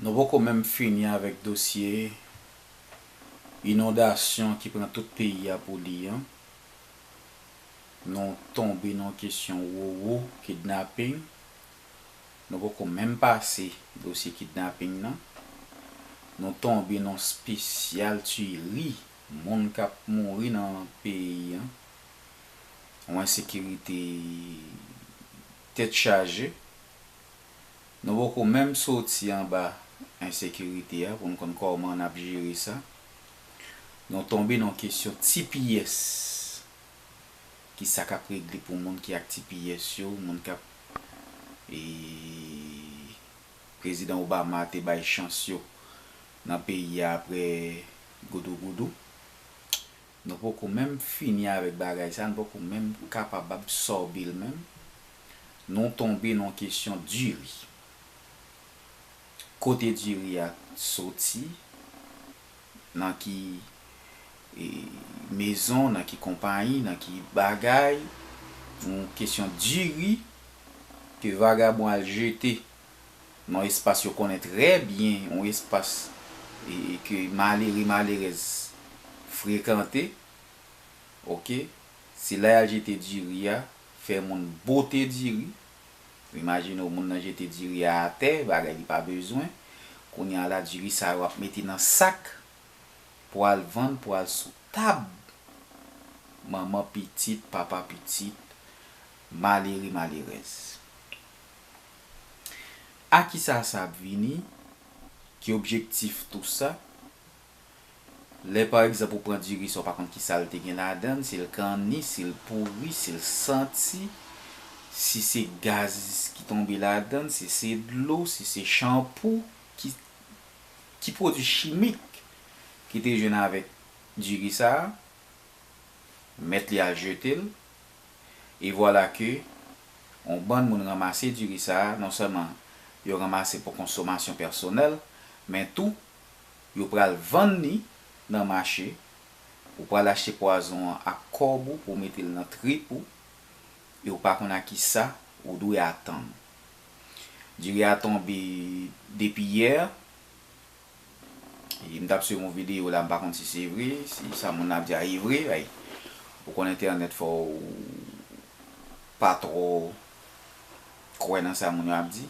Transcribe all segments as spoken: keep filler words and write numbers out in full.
Nou poko menm fini avèk dosye inondasyon ki pran tout peyi a pou li an. Nou tonbe nan kesyon wowo, kidnaping. Nou poko menm pase dosye kidnaping nan. Nou tonbe nan spesyal tiyri, moun k ap mouri nan peyi an. Yon ensekirite tèt chaje. Nou poko menm soti anba ensekirite a pou n konn kòman n ap jere sa. Nou tonbe nan kesyon T P S. Kisa k ap regle pou moun ki ak T P S yo, moun k ap, e, Prezidan Obama te bay chans yo nan peyi a apre goudougoudou. Nou poko menm fini avèk bagay sa, nou poko menm kapab absòbe l menm. Nou tonbe nan kesyon diri. Kote diri a soti, nan ki, e, mezon, nan ki konpayi, nan ki bagay, yon kesyon diri ke vagabon al jete nan espas yo konnen trè byen, yon espas, e, ke malere, malerèz frekante, oke? Se la y al jete diri a, fè moun bote diri. Imajine w, moun nan jete diri a atè, bagay li pa bezwen. Kounye a la, diri sa yo ap mete nan sak pou al vann, pou al sou tab manman pitit, papa pitit, malere, malerèz. A kisa sa ap vini? Ki objektif tou sa? Lè, pa egzanp, ou pran diri sa, ou pa konn kisa l te gen ladan l, si l kanni, si l pouri, si l santi, si se gaz ki tonbe ladan l, si se dlo, si se chanpou, ki, ki pwodui chimik ki te jwenn avèk diri sa a, mèt li al jete l, e vwala ke yon bann moun ranmase diri sa a, non sèlman yo ranmase pou konsomasyon pèsonèl, men tou, yo pral vann li nan mache, ou pral achte pwazon an ak kòb ou pou w mete l nan trip ou, e ou pa konn a kisa ou dwe atann. Diri a tonbe depi yè, e m t ap swiv yon videyo la, m pa konn si se vre, si sa moun nan ap di a e vre, ay, ou konn entènèt fò w pa twò kwè nan sa moun yo ap di.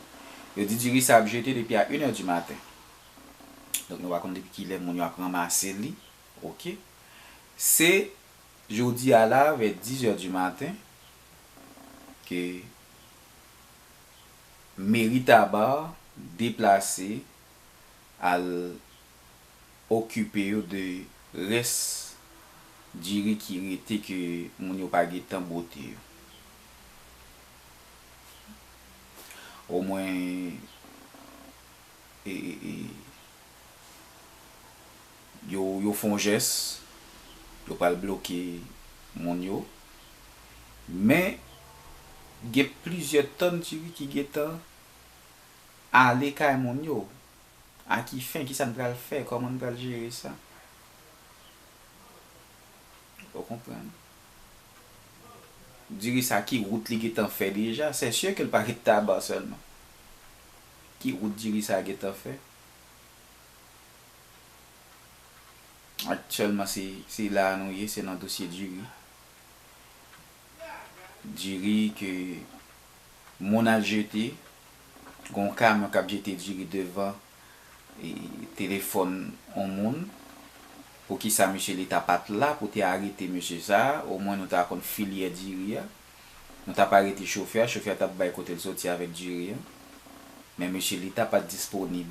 Yo di diri sa ap jete depi a inè di maten. Donk nou pa konn depi kilè moun yo ap ranmase li, oke? Se jodi a la, vè dizè di maten, ke meri Taba deplase al okipe yo de rès diri ki rete ke moun yo pa gentan bote yo. Omwen, e, e, e, yo, yo fè yon jès, yo pral bloke moun yo. Men, gen plizyè tòn diri ki gentan ale kay moun yo. A ki fen? Kisa n pral fè? Kòman n pral jere sa? Ou konprann? Diri sa, ki wout li gentan fè deja? Se si ke l pa ret Taba sèlman. Ki wout diri sa gentan fè? Aktyèlman, se, se la a nou ye, se nan dosye diri. Diri ke moun al jete, gen yon kamyon k ap jete diri devan, e, telefòn yon moun. Poukisa mesye Leta pa t la pou te arete mesye sa a? Omwen nou ta konn filyè diri a. Nou t ap arete chofè a, chofè a t ap bay kote l soti avèk diri a. Men mesye Leta pa t disponib.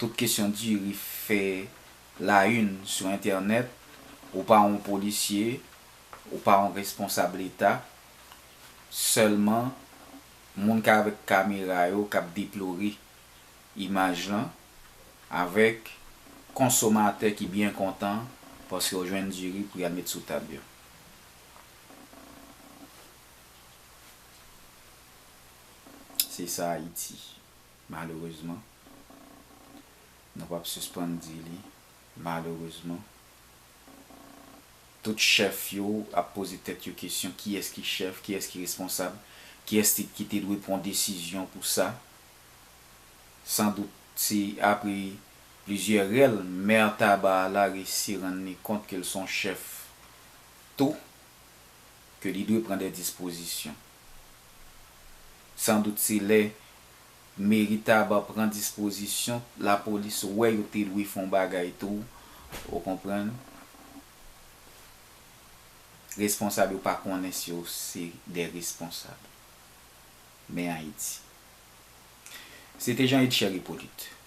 Tout kesyon diri fè la une sou entènèt. Ou pa yon polisye, ou pa yon responsab Leta. Sèlman, moun k avèk kamera yo k ap deplore imaj lan, avèk konsomatè ki byen kontan paske yo jwenn diri pou y al met sou tab yo. Se sa Ayiti, malerezman. Nou p ap sispann di li, malerezman. Tout chèf yo ap poze tèt yo kesyon, kiyès ki chèf, kiyès ki responsab, kiyès ki, ki te dwe pran desizyon pou sa. San dout, Se apre plizyè rèl, mè Taba a la resi rann li kont ke l se yon chèf tou, ke li dwe pran de dispozisyon. Sandout se lè meri Taba pran dispozisyon, lapolis wè yo te dwe fè yon bagay tou, ou konprann? Responsab yo pa konnen si yo se de responsab. Men Ayiti. Se te Jean Edcher Hyppolite.